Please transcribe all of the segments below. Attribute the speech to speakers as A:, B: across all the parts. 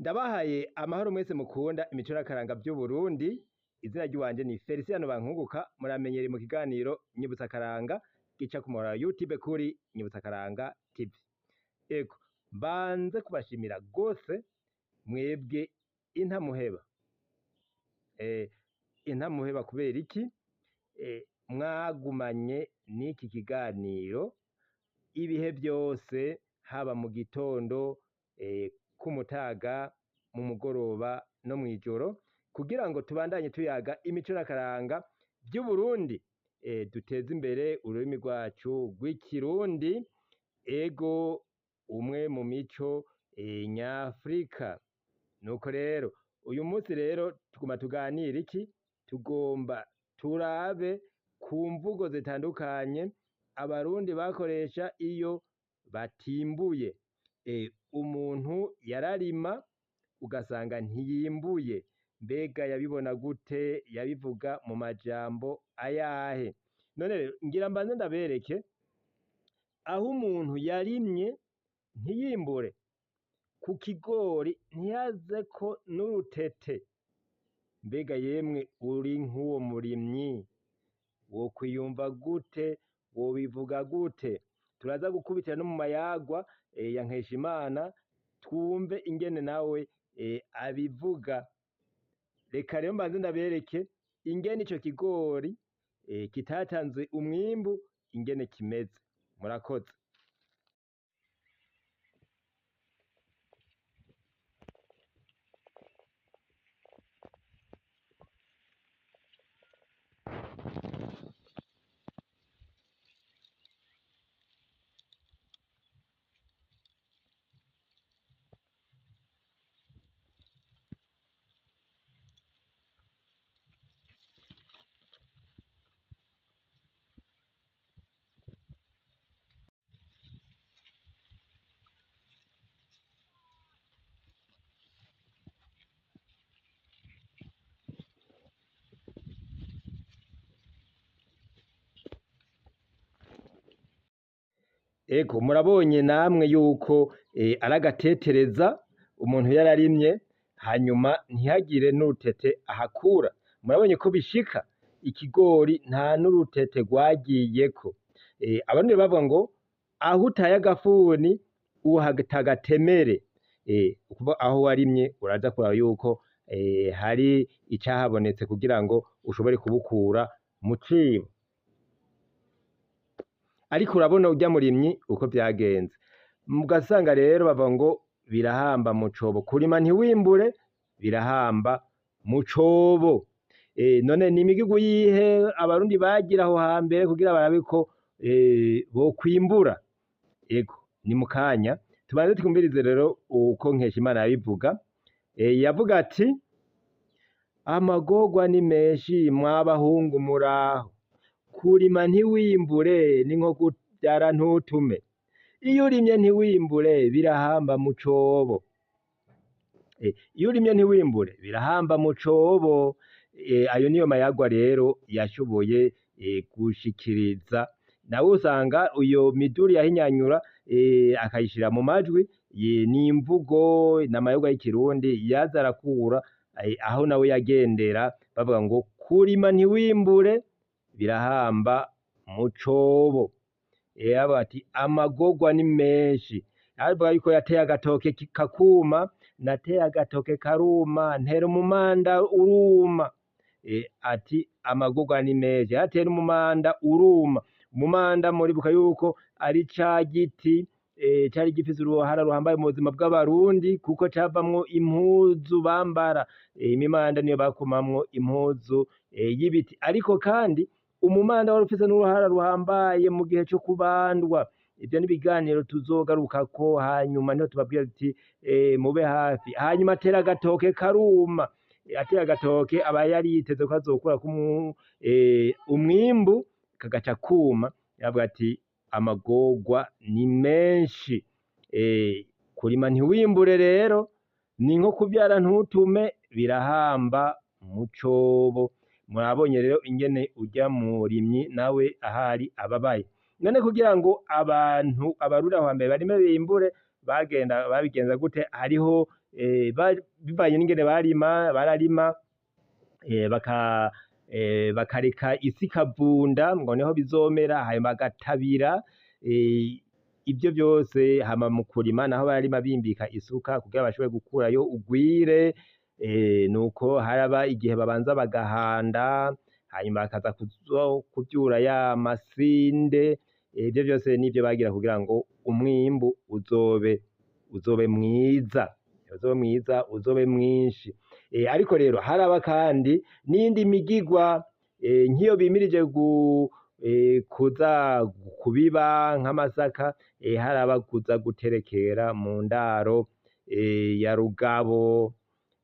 A: Ndabahaye amahoro mwese mukunda imico n'akaranga vy'Uburundi, izina ry'iwanje ni Feliciano Bankunguka, muramenyereye mu kiganiro Nyibutsa Akaranga gica ku muhora wa YouTube kuri Nyibutsa Akaranga TV. Ego, mbanze kubashimira gose mwebwe intamuheba. Intamuheba kubera iki? Mwagumanye n'iki kiganiro ibihe vyose, haba mu gitondo, k'umutaga, mu mugoroba no mw'ijoro, kugira ngo tubandanye tuyaga imico n'akaranga vy'Uburundi, duteze imbere ururimi rwacu rw'ikirundi, ego umwe mu mico nyafrika. Nuko rero uyu munsi rero tuguma tuganira iki? Tugomba turabe ku mvugo zitandukanye abarundi bakoresha iyo batimbuye. Umuntu yararima ugasanga ntiyimbuye, mbega yabibona gute? Yabivuga mu majambo ayahe? None rero ngira mbanze ndabereke aho umuntu yarimye ntiyimbure, ku kigori ntihazeko n'urutete. Mbega yemwe uri nk'uwo murimyi wokwiyumva gute? Wobivuga gute? Turaza gukubitira no mu mayagwa ya Nkeshimana twumve ingene nawe abivuga. Reka rero mbanze ndabereke ingene ico kigori kitatanze umwimbu ingene kimeze. Murakoze. Ego murabonye namwe yuko ari agatetereza umuntu yararimye hanyuma ntihagire n'urutete ahakura. Murabonye ko bishika ikigori nta n'urutete rwagiyeko. Abarundi bavuga ngo aho utaye agafuni uhata agatemere. Kuva aho warimye uraza kuraba yuko hari icahabonetse kugira ngo ushobore kubukura mu cibo. Ariko urabona urya murimyi uko vyagenze. Mugasanga rero bavuga ngo birahamba mu cobo, kurima ntiwimbure birahamba mu cobo. None ni imigigu yihe abarundi bagira aho hambere kugira barabe ko bokwimbura? Ego ni mukanya tubanze twumvirize rero uko Nkeshimana yabivuga. Yavuga ati amagorwa ni menshi mw'abahungu muraho, kurima ntiwimbure ni nko kuvyara ntutume, iyo urimye ntiwimbure birahamba mu cobo. Iyo urimye ntiwimbure birahamba mu cobo. Ayo niyo mayagwa rero yashoboye gushikiriza. Nawe usanga iyo miduri yahinyanyura akayishira mu majwi, ni imvugo n'amayagwa y'ikirundi yaza arakura aho nawe yagendera, bavuga ngo kurima ntiwimbure birahamba mu cobo. Yavuga ati amagorwa ni menshi. Avuga yuko yateye agatoke kakuma, nateye agatoke karuma, ntera umumanda uruma. Ati amagorwa ni menshi, yatera umumanda uruma. Umumanda muribuka yuko ari ca giti cari gifise uruhara ruhambaye mu buzima bw'abarundi, kuko cavamwo impuzu bambara. Imimanda niyo bakomamwo impuzu y'ibiti. Ariko kandi umumanda wari ufise n'uruhara ruhambaye mu gihe co kubandwa. Ivyo ni ibiganiro tuzogarukako hanyuma, niho tubabwira tuti mube hafi. Hanyuma atera agatoke karuma. Atera agatoke aba yari yiteze ko azokurako umwimbu, kagaca kuma. Yavuga ati amagorwa ni menshi. Kurima ntiwimbure rero ni nko kuvyara ntutume, birahamba mu cobo. Murabonye rero ingene urya murimyi nawe ahari ababaye. None kugira ngo abantu abarundi aho hambere barime bimbure, Bagenda babigenza gute? Hariho bivanye n'ingene barima, bararima bakareka isi ikavunda ngo niho bizomera, hanyuma bagatabira ivyo vyose. Hama mu kurima naho bararima bimbika isuka kugira bashobore gukurayo ugwire. Nuko haraba igihe babanza bagahanda, hanyuma bakaza kuvyura ya masinde. Ivyo vyose nivyo bagira kugira ngo umwimbu uzobe mwiza, uzobe mwiza, uzobe mwinshi. Ariko rero haraba kandi n'iyindi migigwa, nk'iyo bimirije kuza kubiba nk'amasaka, haraba kuza guterekera mu ndaro ya Rugabo.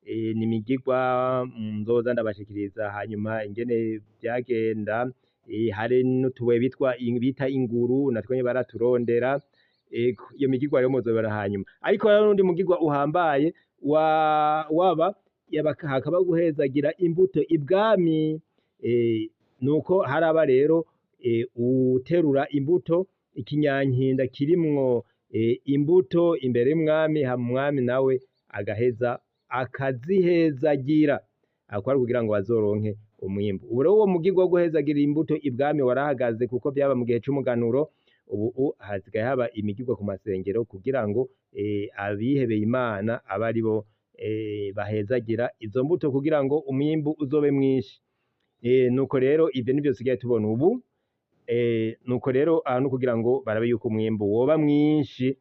A: Ni imigigwa nzoza ndabashikiriza hanyuma ingene vyagenda. Hari n'utubuye bita inguru, natwo nyene baraturondera. Iyo migigwa rero muzobibona hanyuma. Ariko hariho n'uwundi mugigwa uhambaye waba hakaba guhezagira imbuto ibwami. Nuko haraba rero uwuterura imbuto, ikinyankinda kirimwo imbuto imbere y'umwami, hama umwami nawe agaheza akazihezagira, aho kwari kugira ngo bazoronke umwimbu. Ubu rero uwo mugigwa wo guhezagira imbuto ibwami warahagaze, kuko vyaba mu gihe c'umuganuro. Ubu hasigaye haba imigigwa ku masengero kugira ngo abihebeye Imana abe aribo bahezagira izo mbuto kugira ngo umwimbu uzobe mwinshi. Nuko rero ivyo nivyo dusigaye tubona ubu. Nuko rero aha ni ukugira ngo barabe yuko umwimbu woba mwinshi,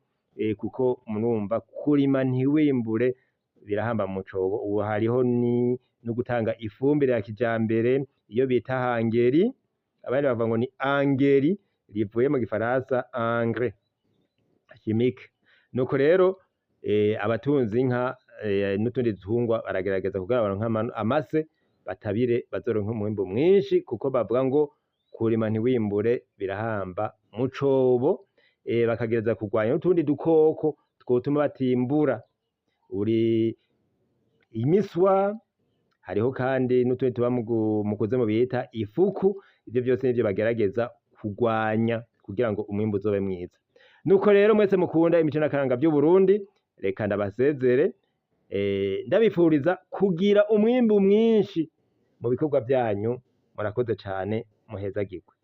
A: kuko murumva kurima ntiwimbure birahamba mu cobo. Ubu hariho no gutanga ifumbire ya kijambere iyo bita hangeri, abandi bavuga ngo ni angeri rivuye mu gifaransa engrais chimique. Nuko rero abatunze inka n'utundi dutungwa baragerageza kugira baronke amase batabire, bazoronke umwimbu mwinshi, kuko bavuga ngo kurima ntiwimbure birahamba mu cobo. Bakagerageza kurwanya n'utundi dukoko twotuma batimbura, uri imiswa. Hariho kandi n'utundi tuba mu kuzimu bita ifuku. Ivyo vyose nivyo bagerageza kurwanya kugira ngo umwimbu uzobe mwiza. Nuko rero mwese mukunda imico n'akaranga vy'Uburundi, reka ndabasezere, ndabifuriza kugira umwimbu mwinshi mu bikorwa vyanyu. Murakoze cane, muhezagirwe.